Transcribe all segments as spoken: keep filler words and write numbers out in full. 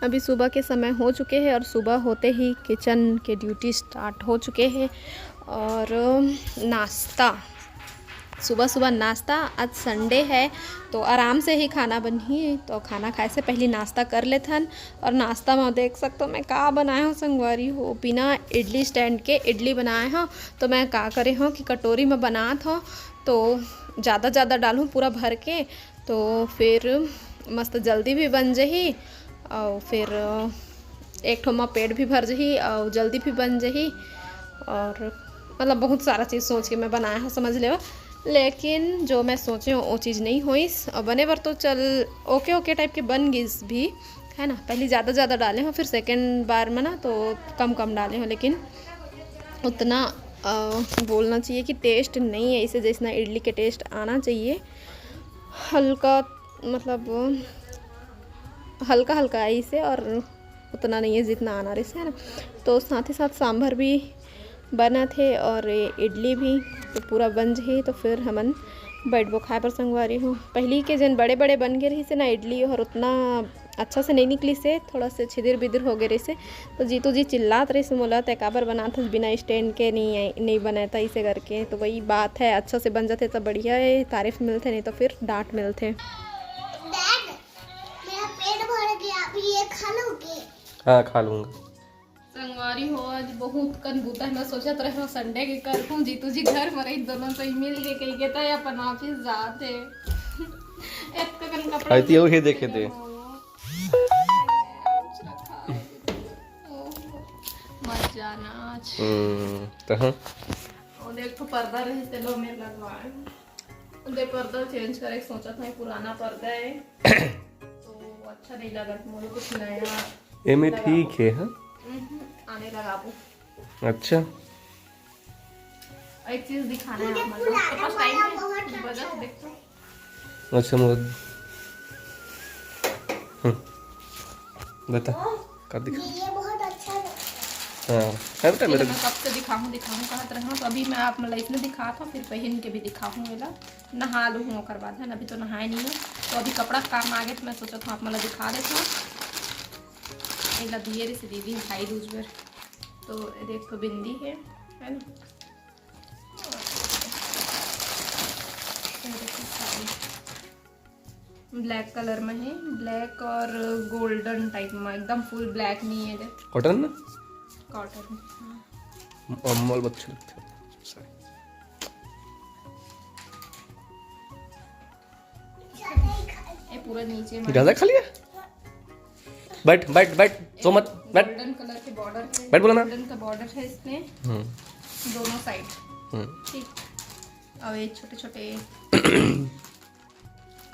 अभी सुबह के समय हो चुके हे और सुबह होते ही किचन के ड्यूटी स्टार्ट हो चुके हे। और नाश्ता, सुबह सुबह नाश्ता। आज संडे हे, तो आराम से ही खाना बनही, तो खाना खाए से पहली नाश्ता कर लेथन। और नाश्ता में देख सकते हो मैं का बनाए हूँ संगवारी हो, बिना इडली स्टैंड के इडली बनाए हूँ। तो मैं का करे हूँ कि कटोरी में बनात हूँ, तो ज़्यादा ज़्यादा डालूँ पूरा भर के, तो फिर मस्त जल्दी भी बन जही और फिर एक ठो मा पेट भी भर जही और जल्दी भी बन जही। और मतलब बहुत सारा चीज़ सोच के मैं बनाए हूँ, समझ लेवा। लेकिन जो मैं सोचे हूँ वो चीज़ नहीं होइस। और बने बर तो चल ओके ओके टाइप के बन गिस भी, है ना। पहली ज़्यादा ज़्यादा डाले हूँ, फिर सेकंड बार में ना तो कम कम डाले हूँ। लेकिन उतना अ, बोलना चाहिए कि टेस्ट नहीं है इसे, जैसना इडली के टेस्ट आना चाहिए। हल्का, मतलब हल्का हल्का है इसे, और उतना नहीं है जितना आना रहिस, है ना। तो साथ ही साथ सांभर भी बनत हे और ये इडली भी, तो पूरा बन जही तो फिर हमन बैठबो खाए बर संगवारी हो। पहली के जेन बड़े बड़े बन गे रहिस हे ना इडली, और उतना अच्छा से नहीं निकलिस हे, थोड़ा से छिदिर बिदिर हो गे रहिस हे। तो जीतू जी चिल्लात रहिस मोला, "तै काबर बनात हस बिना स्टैंड के, नहीं, नहीं बनाए था इसे करके।" तो वही बात है, अच्छा से बन जाते तो बढ़िया है, तारीफ मिलते, नहीं तो फिर डांट मिलते। डैड, मेरा पेट भर गया, अभी ये खा लोगे? हाँ, खा लूंगा। संगवारी हो, आज बहुत कन बूता है, मैं सोचत रहे संडे के करहूँ, जीतू जी घर में रही, दोनों तो मिल के कही के तो अपन ऑफिस जाते। इतना कन कपड़ा आई थी, वही देखे थे। मत जाना आज। हम्म, तो हाँ। और देख तो पर्दा रहे, चलो मैं लगवाए। दे पर्दा चेंज करे सोचत हूँ, पुराना पर्दा है तो अच्छा नहीं लगत मोला, कुछ नया एमे लगाबो। ठीक है, हाँ? हम्म, आने लगाबो। अच्छा। एक चीज दिखाना है आप, मतलब, तो फर्स्ट टाइम है, कुछ बजा के देख तो। अच्छा, मोर, हम्म, बता, का दिखा? ये, ये बहुत अच्छा लगता है। हाँ, है बेटा, ये मेरे मैं कब से दिखाऊँ, दिखाऊँ कहत रहा हूँ, तो अभी मैं आप मतलब इसने दिखा था, फिर पहन के भी दिखाऊँ। एला नहा लूँ ओकर बाद, है ना, अभी तो नहाए नहीं है, तो अभी कपड़ा काम आ गए, तो मैं सोचत हूँ आप मतलब दिखा देता हूँ। एला दिए रहिस दीदी भाई दूज बर, तो देख तो बिंदी है, है ना। ये देखो साड़ी ब्लैक कलर में है, ब्लैक और गोल्डन टाइप में, एकदम फुल ब्लैक नहीं है। देख कॉटन ना? कॉटन। अम्मल अच्छा लगता है। ये पूरा नीचे में ज्यादा खा लिया? बैठ, बैठ, बैठ, सो मत, बैठ। गोल्डन कलर के बॉर्डर है, बैठ बोला ना। गोल्डन का बॉर्डर है इसमें, हम्म। दोनों साइड। हम्म। ठीक। और ये छोटे छोटे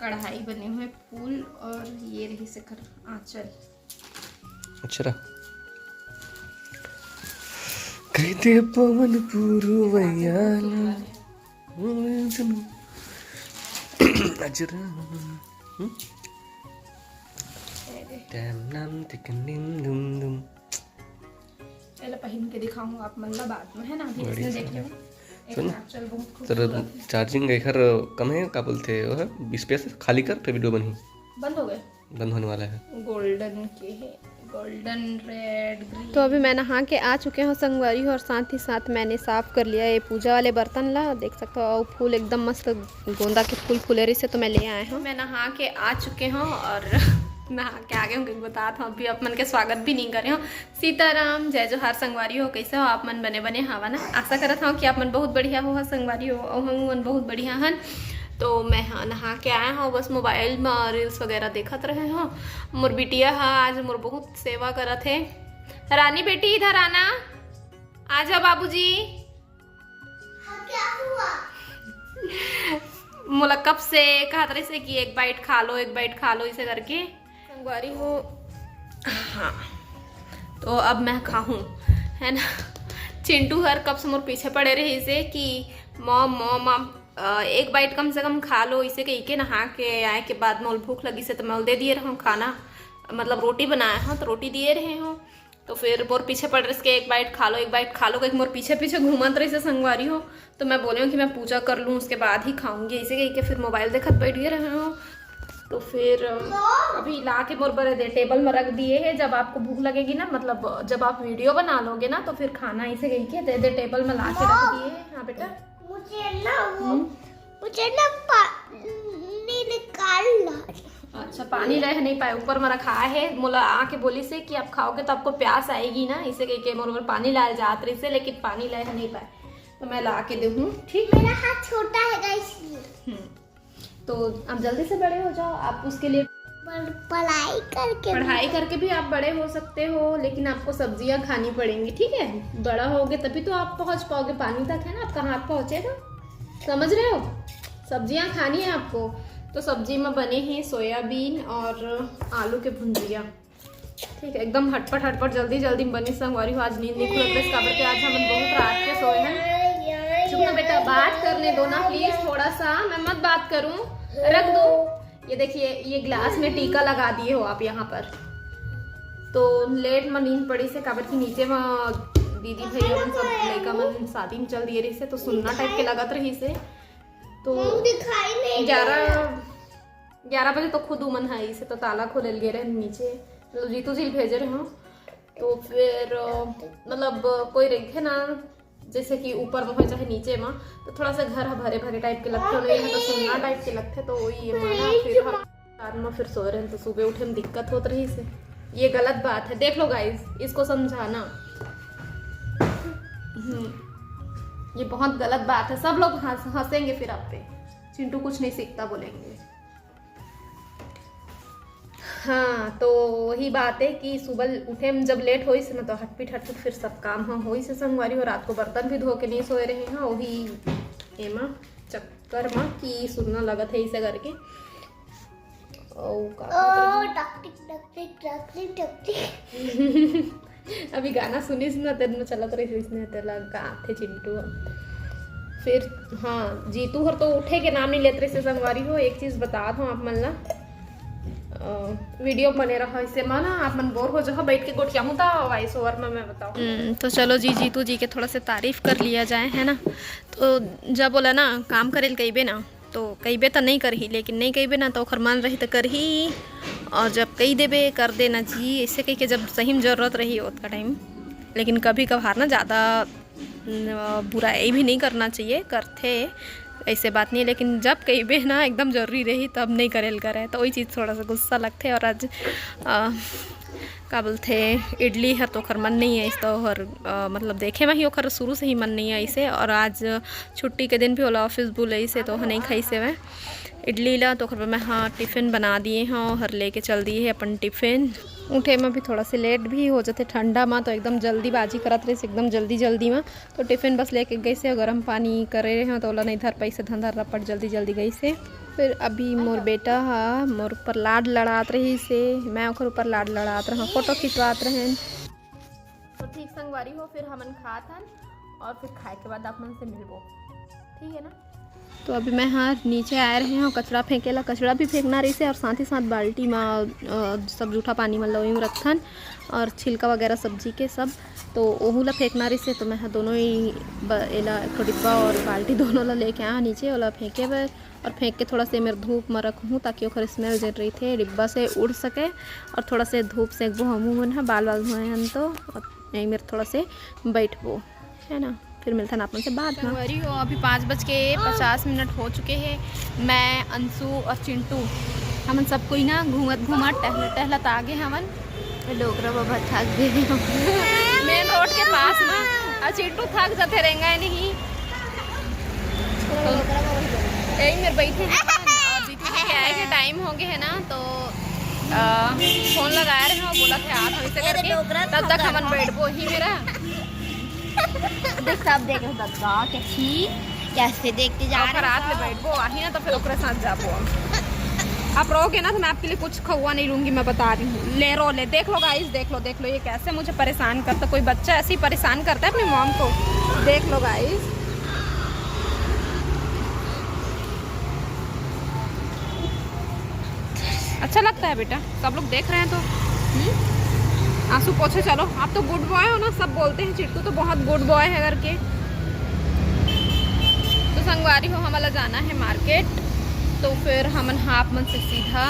कढ़ाई बने हुए फूल, और ये रहिस एकर आंचल। अच्छा रहा। कह दे पवन पुरवैया ला। अजरा। हम्म? ये दे। टैम नाम तिकनिम दुम दुम। एला पहन के दिखाऊंगा आप मन ला बाद में, है ना? अभी बढ़िया इसने देख लो। एक सुन, आंचल बहुत तेरा खूबसूरत है। चार्जिंग एखर कम है, का बोलते हैं, वो है, स्पेस खाली कर, फिर वीडियो बनही। बंद हो गए? बंद होने वाला है। गोल्डन के है, गोल्डन रेड ग्रीन। तो अभी मैं नहा के आ चुके हूँ संगवारी हो, और साथ ही साथ मैंने साफ कर लिया ये पूजा वाले बर्तन ला। देख सकते हो, और फूल एकदम मस्त, गोंदा के फूल फूले रहिस हे, तो मैं ले आए हूँ। मैं नहा के आ चुके हूँ और नहा के आगे हूँ, क्योंकि बतात हूँ, अभी आप मन के स्वागत भी नहीं करे हूँ। सीताराम, जय जोहार संगवारी हो, कैसे हो आप मन? बने बने हवा ना? आशा करत हूँ कि आप मन बहुत बढ़िया हो, संगवारी हो, और हम मन बहुत बढ़िया हन। तो मैं, हाँ, नहा के आया हूँ, बस मोबाइल में रील्स वगैरह देखत रहे हूँ। मोर बिटिया हा आज मोर बहुत सेवा करत हे। रानी बेटी, इधर आना, आ जाओ बाबूजी। हाँ, क्या हुआ? मोला कब से कहत रहिस हे कि एक बाइट खा लो, एक बाइट खा लो, इसे करके। संगवारी हो, हाँ, तो अब मैं खाहूँ, है ना। चिंटू हर कब से मोर पीछे पड़े रहिस हे कि मॉम, मॉम, मॉम, अ, एक बाइट कम से कम खा लो, इसे कहिके नहा के आए के बाद मोला भूख लगिस हे, तो मैं दे दिए रहूँ खाना, मतलब रोटी बनाया हूँ, तो रोटी दिए रहे हूँ। तो फिर मोर पीछे पड़ रहिस के एक बाइट खा लो, एक बाइट खा लो, कहिके मोर पीछे पीछे घूमत रहिस हे संगवारी हो। तो मैं बोले हूँ कि मैं पूजा कर लूँ, उसके बाद ही खाऊंगी, ऐसे कहिके फिर मोबाइल देखत बैठ गए रहे हूँ। तो फिर अभी ला के मोर बर दे टेबल में रख दिए है। जब आपको भूख लगेगी ना, मतलब जब आप वीडियो बना लोगे ना, तो फिर खाना इसे कही के दे दे टेबल में ला के रख दिए है। हाँ बेटा। मुझे ना वो मुझे ना पानी निकालना। अच्छा, पानी रह नहीं पाए, ऊपर में रखा है। मोला आके बोली से कि आप खाओगे तो आपको प्यास आएगी ना, इसे कह के मोर ऊपर पानी लाल जात रही से, लेकिन पानी रह नहीं पाए, तो मैं ला के दे हूँ। ठीक। मेरा हाथ छोटा है इसलिए। हम्म। तो आप जल्दी से बड़े हो जाओ, आप उसके लिए पढ़ाई करके पढ़ाई करके भी आप बड़े हो सकते हो, लेकिन आपको सब्जियां खानी पड़ेंगी। ठीक है, बड़ा होगे तभी तो आप पहुंच पाओगे पानी तक, है ना? आपका हाथ पहुंचेगा, समझ रहे हो? सब्जियां खानी है आपको। तो सब्जी में बने हैं सोयाबीन और आलू के भुंजिया। ठीक है, एकदम हटपट हटपट जल्दी जल्दी में बनी संगवारी हो। आज नींद नहीं खुलत रहिस, काबर के आज हमन बहुत रात के सोए हैं। चुप ना बेटा, बात करने दो ना प्लीज थोड़ा सा। मैं मत बात करूं, रख दो। ये देखिए, ये ग्लास में टीका लगा दिए हो आप यहाँ पर। तो लेट में नींद पड़ी से, काबर की नीचे में दीदी भैया मन सब लइका मन शादी में चल दिए रही से, तो सुन्ना टाइप के लगत रही से। तो दिखाई नहीं ग्यारह ग्यारह बजे तो खुद उमन है इसे तो ताला खोले गे रहे नीचे, मतलब जीतू जी भेजे रहे हो। तो फिर अ, मतलब कोई रहिथे ना, जैसे कि ऊपर में हो चाहे नीचे में, तो थोड़ा सा घर ह भरे भरे टाइप के लगथे, और ये तो सुन्ना टाइप के लगथे, तो वही ये माना फिर हम रात में फिर सो रहे हैं, तो सुबह उठे में दिक्कत होत रही से। ये गलत बात है, देख लो गाइस, इसको समझाना। हम्म, ये बहुत गलत बात है, सब लोग हंस हंसेंगे फिर आप पे। चिंटू कुछ नहीं सीखता बोलेंगे। हाँ, तो वही बात है कि सुबह उठे में जब लेट होइस ना, तो हटपिट हटपिट फिर सब काम हम होइस संगवारी हो। रात को बर्तन भी धो के नहीं सोए रहे हैं, वही एमा चक्कर में कि सुन्ना लगत है इसे करके। ओ का ओ टकटिक टकटिक टकटिक टकटिक अभी गाना सुनिस ना, तेरे में चलत रही इसने तेला गाथे चिंटू। फिर हाँ, जीतू हर तो उठे के नाम नहीं लेत रही से संगवारी हो। एक चीज बता दो आप मन ला, अ, वीडियो बने रहा, इससे माना आप मन बोर हो जाओ, बैठ के गोठियाहूँ ता वॉइस ओवर में मैं बताऊँ। हम्म, तो चलो जी, जीतू जी के थोड़ा से तारीफ कर लिया जाए, है ना? तो जब बोला ना काम करे ल कहिबे ना, तो कहिबे तो नहीं करही, लेकिन नहीं कहिबे ना तो ओखर मन रही तो करही। और जब कही देबे कर देना जी, ऐसे कह के जब सही में जरूरत रही ओतका टाइम। लेकिन कभी कभार ना ज़्यादा न, बुराई भी नहीं करना चाहिए, करथे, ऐसे बात नहीं है, लेकिन जब कहिबे ना एकदम जरूरी रही तब नहीं करे ल करे, तो वही चीज़ थोड़ा सा गुस्सा लगथे। और आज अ, का बोलथे, इडली हर तो ओखर मन नहीं है इस तो हर अ, मतलब देखे में ही ओखर शुरू से ही मन नहीं है इसे। और आज छुट्टी के दिन भी ओला ऑफिस बुलाइस हे तो ओह नहीं खाइस हवय इडली ला। तो ओखर बर मैं हा टिफिन बना दिए हव, हर लेके चल दिए हे अपन टिफिन। उठे में भी थोड़ा से लेट भी हो जाथे ठंडा में, तो एकदम जल्दीबाजी करत रहिस, एकदम जल्दी जल्दी में। तो टिफिन बस लेके गइस हे, गरम पानी करे रहे हो तो ओला नहीं धर पाइस हे, धंधर रपट जल्दी जल्दी गइस हे। फिर अभी मोर बेटा हा मोर ऊपर लाड लड़ात रहिस हे, मैं ओखर ऊपर लाड लड़ात रहा, फोटो खिंचवात रहेन। तो ठीक संगवारी हो, फिर हमन खात हन और फिर खाए के बाद आप मन से मिलबो, ठीक है ना? तो अभी मैं हा नीचे आए रहे हव कचरा फेंके ला, कचरा भी फेंकना रहिस हे और साथ ही साथ बाल्टी में अ, सब जूठा पानी मन ला ओही में रखथन और छिलका वगैरह सब्जी के सब, तो ओहू ला फेंकना रहिस हे। तो मैं हा दोनों ही ब, एला एक ठो डिब्बा और बाल्टी दोनों ला लेके आए हव नीचे, ओला फेंके बर। और फेंक के थोड़ा से मेर धूप में रखहूँ ताकि ओखर स्मेल जेन रहिथे डिब्बा से उड़ सके। और थोड़ा से धूप सेकबो हमू मन ह, बाल वाल धोए हन तो। और यही मेर थोड़ा से बैठबो, है ना? फिर मिलथन आप मन से बाद में। संगवारी हो, अभी पाँच बज के पचास मिनट हो चुके हैं। मैं, अंशु और चिंटू हमन सब कोई ना घूमत घूमत टहलत टहलत आगे हवन। डोकरा बाबा थक गए। मेन रोड के पास में। और चिंटू थक जाते रहेंगे नहीं। तो यही मेरे बैठे हैं। और जीतू जी के आए के टाइम हो गए है ना, तो अ, फोन लगाए रहे हो, बोला थे आप हमसे करके, तब तक हमन बैठबो ही मेरा। देख सब देख रहे हो दद्दा कैसी कैसे देखते जा और रहे रात में बैठबो आही ना, तो फिर ओकरे साथ जाबो हम। आप रहोगे ना तो मैं आपके लिए कुछ खौवा नहीं लूंगी, मैं बता रही हूँ। ले रो ले, देख लो गाइस, देख लो, देख लो ये कैसे मुझे परेशान करता। कोई बच्चा ऐसे ही परेशान करता है अपनी मॉम को, देख लो गाइस। अच्छा लगता है बेटा, सब लोग देख रहे हैं तो। हम्म? आंसू पोछे चलो, आप तो गुड बॉय हो ना, सब बोलते हैं चिट्टू तो बहुत गुड बॉय है करके। तो संगवारी हो, हमला जाना है मार्केट, तो फिर हमन हा आप मन से सीधा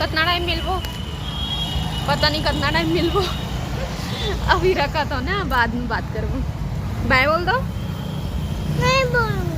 कतना टाइम मिलबो, पता नहीं कतना टाइम मिलबो। अभी रखा तो ना, बाद में बात करबो। बाय बोल दो। नहीं बोलूंगा।